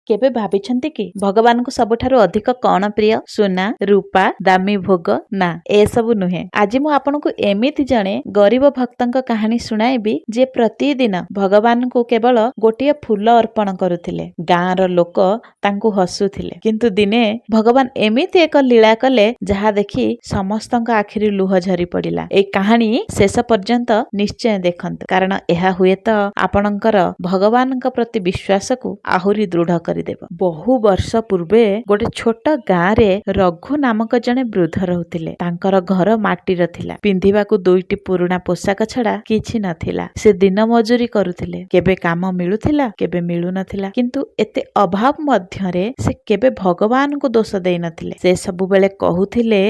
କେବେ ଭାବିଛନ୍ତି କି ଭଗବାନଙ୍କୁ ସବୁଠାରୁ ଅଧିକ କଣ ପ୍ରିୟ? ସୁନା, ରୂପା, ଦାମୀ ଭୋଗ? ନା, ଏସବୁ ନୁହେଁ। ଆଜି ମୁଁ ଆପଣଙ୍କୁ ଏମିତି ଜଣେ ଗରିବ ଭକ୍ତଙ୍କ କାହାଣୀ ଶୁଣାଇବି, ଯିଏ ପ୍ରତିଦିନ ଭଗବାନଙ୍କୁ କେବଳ ଗୋଟିଏ ଫୁଲ ଅର୍ପଣ କରୁଥିଲେ। ଗାଁର ଲୋକ ତାଙ୍କୁ ହସୁଥିଲେ, କିନ୍ତୁ ଦିନେ ଭଗବାନ ଏମିତି ଏକ ଲୀଳା କଲେ, ଯାହା ଦେଖି ସମସ୍ତଙ୍କ ଆଖିରୁ ଲୁହ ଝରି ପଡ଼ିଲା। ଏଇ କାହାଣୀ ଶେଷ ପର୍ଯ୍ୟନ୍ତ ନିଶ୍ଚୟ ଦେଖନ୍ତୁ, କାରଣ ଏହା ହୁଏତ ଆପଣଙ୍କର ଭଗବାନଙ୍କ ପ୍ରତି ବିଶ୍ୱାସକୁ ଆହୁରି ଦୃଢ କରିଦେବ। ବହୁ ବର୍ଷ ପୂର୍ବେ ଗୋଟେ ଛୋଟ ଗାଁରେ ରଘୁ ନାମକ ଜଣେ ବୃଦ୍ଧ ରହୁଥିଲେ। ତାଙ୍କର ଘର ମାଟିର ଥିଲା। ପିନ୍ଧିବାକୁ ଦୁଇଟି ପୁରୁଣା ପୋଷାକ ଛଡା କିଛି ନଥିଲା। ସେ ଦିନ ମଜୁରୀ କରୁଥିଲେ। କେବେ କାମ ମିଳୁଥିଲା, କେବେ ମିଳୁନଥିଲା। କିନ୍ତୁ ଏତେ ଅଭାବ ମଧ୍ୟରେ ସେ କେବେ ଭଗବାନଙ୍କୁ ଦୋଷ ଦେଇନଥିଲେ। ସେ ସବୁବେଳେ କହୁଥିଲେ,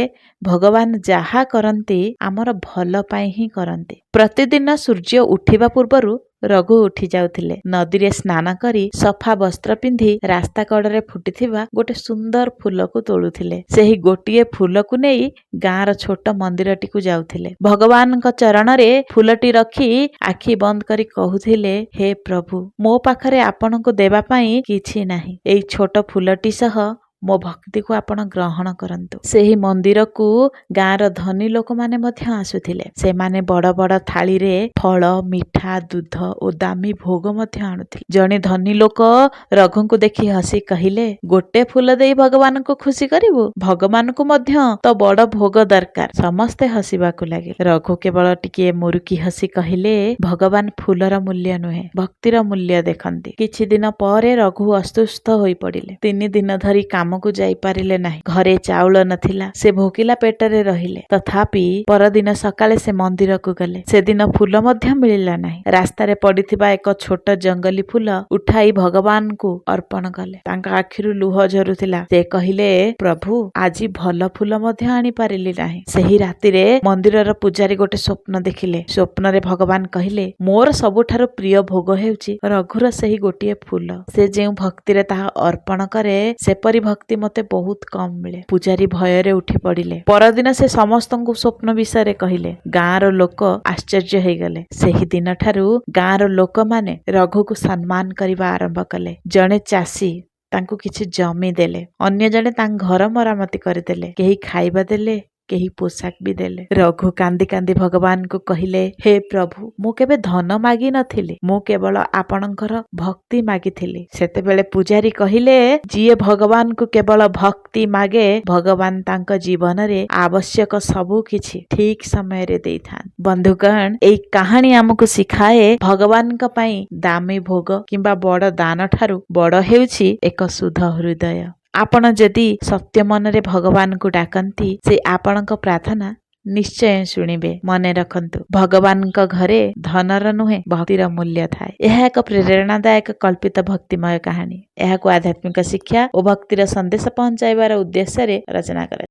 ଭଗବାନ ଯାହା କରନ୍ତି, ଆମର ଭଲ ପାଇଁ ହିଁ କରନ୍ତି। ପ୍ରତିଦିନ ସୂର୍ଯ୍ୟ ଉଠିବା ପୂର୍ବରୁ ରଘୁ ଉଠି ଯାଉଥିଲେ। ନଦୀରେ ସ୍ନାନ କରି, ସଫା ବସ୍ତ୍ର ପିନ୍ଧି ରାସ୍ତା କଡ଼ରେ ଫୁଟିଥିବା ଗୋଟେ ସୁନ୍ଦର ଫୁଲକୁ ତୋଳୁଥିଲେ। ସେହି ଗୋଟିଏ ଫୁଲକୁ ନେଇ ଗାଁର ଛୋଟ ମନ୍ଦିରଟିକୁ ଯାଉଥିଲେ। ଭଗବାନଙ୍କ ଚରଣରେ ଫୁଲଟି ରଖି ଆଖି ବନ୍ଦ କରି କହୁଥିଲେ, "ହେ ପ୍ରଭୁ, ମୋ ପାଖରେ ଆପଣଙ୍କୁ ଦେବା ପାଇଁ କିଛି ନାହିଁ। ଏଇ ଛୋଟ ଫୁଲଟି ସହ ମୋ ଭକ୍ତିକୁ ଆପଣ ଗ୍ରହଣ କରନ୍ତୁ।" ସେହି ମନ୍ଦିରକୁ ଗାଁର ଧନୀ ଲୋକମାନେ ମଧ୍ୟ ଆସୁଥିଲେ। ସେମାନେ ବଡ ବଡ ଥାଳିରେ ଫଳ, ମିଠା, ଦୁଧ ଓ ଦାମୀ ଭୋଗ ମଧ୍ୟ ଆଣୁଥିଲେ। ଜଣେ ଧନୀ ଲୋକ ରଘୁଙ୍କୁ ଦେଖି ହସି କହିଲେ, "ଗୋଟେ ଫୁଲ ଦେଇ ଭଗବାନଙ୍କୁ ଖୁସି କରିବୁ? ଭଗବାନଙ୍କୁ ମଧ୍ୟ ତ ବଡ ଭୋଗ ଦରକାର।" ସମସ୍ତେ ହସିବାକୁ ଲାଗିଲେ। ରଘୁ କେବଳ ଟିକିଏ ମୁରୁକି ହସି କହିଲେ, "ଭଗବାନ ଫୁଲର ମୂଲ୍ୟ ନୁହେଁ, ଭକ୍ତିର ମୂଲ୍ୟ ଦେଖନ୍ତି।" କିଛି ଦିନ ପରେ ରଘୁ ଅସୁସ୍ଥ ହୋଇପଡ଼ିଲେ। 3 ଦିନ ଧରି କାମକୁ ଯାଇପାରିଲେ ନାହିଁ। ଘରେ ଚାଉଳ ନଥିଲା। ସେ ଭୋକିଲା ପେଟରେ ରହିଲେ। ତଥାପି ପରଦିନ ସକାଳେ ସେ ମନ୍ଦିରକୁ ଗଲେ। ସେଦିନ ଫୁଲ ମଧ୍ୟ ମିଳିଲା ନାହିଁ। ରାସ୍ତାରେ ପଡ଼ିଥିବା ଏକ ଛୋଟ ଜଙ୍ଗଲୀ ଫୁଲ ଉଠାଇ ଭଗବାନଙ୍କୁ ଅର୍ପଣ କଲେ। ତାଙ୍କ ଆଖିରୁ ଲୁହ ଝରୁଥିଲା। ସେ କହିଲେ, "ପ୍ରଭୁ, ଆଜି ଭଲ ଫୁଲ ମଧ୍ୟ ଆଣିପାରିଲି ନାହିଁ।" ସେହି ରାତିରେ ମନ୍ଦିରର ପୂଜାରୀ ଗୋଟେ ସ୍ୱପ୍ନ ଦେଖିଲେ। ସ୍ୱପ୍ନରେ ଭଗବାନ କହିଲେ, "ମୋର ସବୁଠାରୁ ପ୍ରିୟ ଭୋଗ ହେଉଛି ରଘୁର ସେହି ଗୋଟିଏ ଫୁଲ। ସେ ଯେଉଁ ଭକ୍ତିରେ ତାହା ଅର୍ପଣ କରେ, ସେପରି ଭକ୍ତି ମତେ ବହୁତ କମ ମିଳେ।" ପୂଜାରୀ ଭୟରେ ଉଠି ପଡ଼ିଲେ। ପରଦିନ ସେ ସମସ୍ତଙ୍କୁ ସ୍ୱପ୍ନ ବିଷୟରେ କହିଲେ। ଗାଁର ଲୋକ ଆଶ୍ଚର୍ଯ୍ୟ ହେଇଗଲେ। ସେହି ଦିନଠାରୁ ଗାଁର ଲୋକମାନେ ରଘୁକୁ ସମ୍ମାନ କରିବା ଆରମ୍ଭ କଲେ। ଜଣେ ଚାଷୀ ତାଙ୍କୁ କିଛି ଜମି ଦେଲେ। ଅନ୍ୟ ଜଣେ ତାଙ୍କ ଘର ମରାମତି କରିଦେଲେ। କେହି ଖାଇବା ଦେଲେ, କେହି ପୋଷାକ ବି ଦେଲେ। ରଘୁ କାନ୍ଦି କାନ୍ଦି ଭଗବାନଙ୍କୁ କହିଲେ, "ହେ ପ୍ରଭୁ, ମୁଁ କେବେ ଧନ ମାଗି ନଥିଲି। ମୁଁ କେବଳ ଆପଣଙ୍କର ଭକ୍ତି ମାଗିଥିଲି।" ସେତେବେଳେ ପୂଜାରୀ କହିଲେ, "ଯିଏ ଭଗବାନଙ୍କୁ କେବଳ ଭକ୍ତି ମାଗେ, ଭଗବାନ ତାଙ୍କ ଜୀବନରେ ଆବଶ୍ୟକ ସବୁ କିଛି ଠିକ ସମୟରେ ଦେଇଥାନ୍ତି।" ବନ୍ଧୁଗଣ, ଏଇ କାହାଣୀ ଆମକୁ ଶିଖାଏ, ଭଗବାନଙ୍କ ପାଇଁ ଦାମୀ ଭୋଗ କିମ୍ବା ବଡ ଦାନ ଠାରୁ ବଡ ହେଉଛି ଏକ ଶୁଦ୍ଧ ହୃଦୟ। ଆପଣ ଯଦି ସତ୍ୟ ମନରେ ଭଗବାନଙ୍କୁ ଡାକନ୍ତି, ସେ ଆପଣଙ୍କ ପ୍ରାର୍ଥନା ନିଶ୍ଚୟ ଶୁଣିବେ। ମନେ ରଖନ୍ତୁ, ଭଗବାନଙ୍କ ଘରେ ଧନର ନୁହେଁ, ଭକ୍ତିର ମୂଲ୍ୟ ଥାଏ। ଏହା ଏକ ପ୍ରେରଣାଦାୟକ କଳ୍ପିତ ଭକ୍ତିମୟ କାହାଣୀ। ଏହାକୁ ଆଧ୍ୟାତ୍ମିକ ଶିକ୍ଷା ଓ ଭକ୍ତିର ସନ୍ଦେଶ ପହଞ୍ଚାଇବାର ଉଦ୍ଦେଶ୍ୟରେ ରଚନା କରାଯାଇଛି।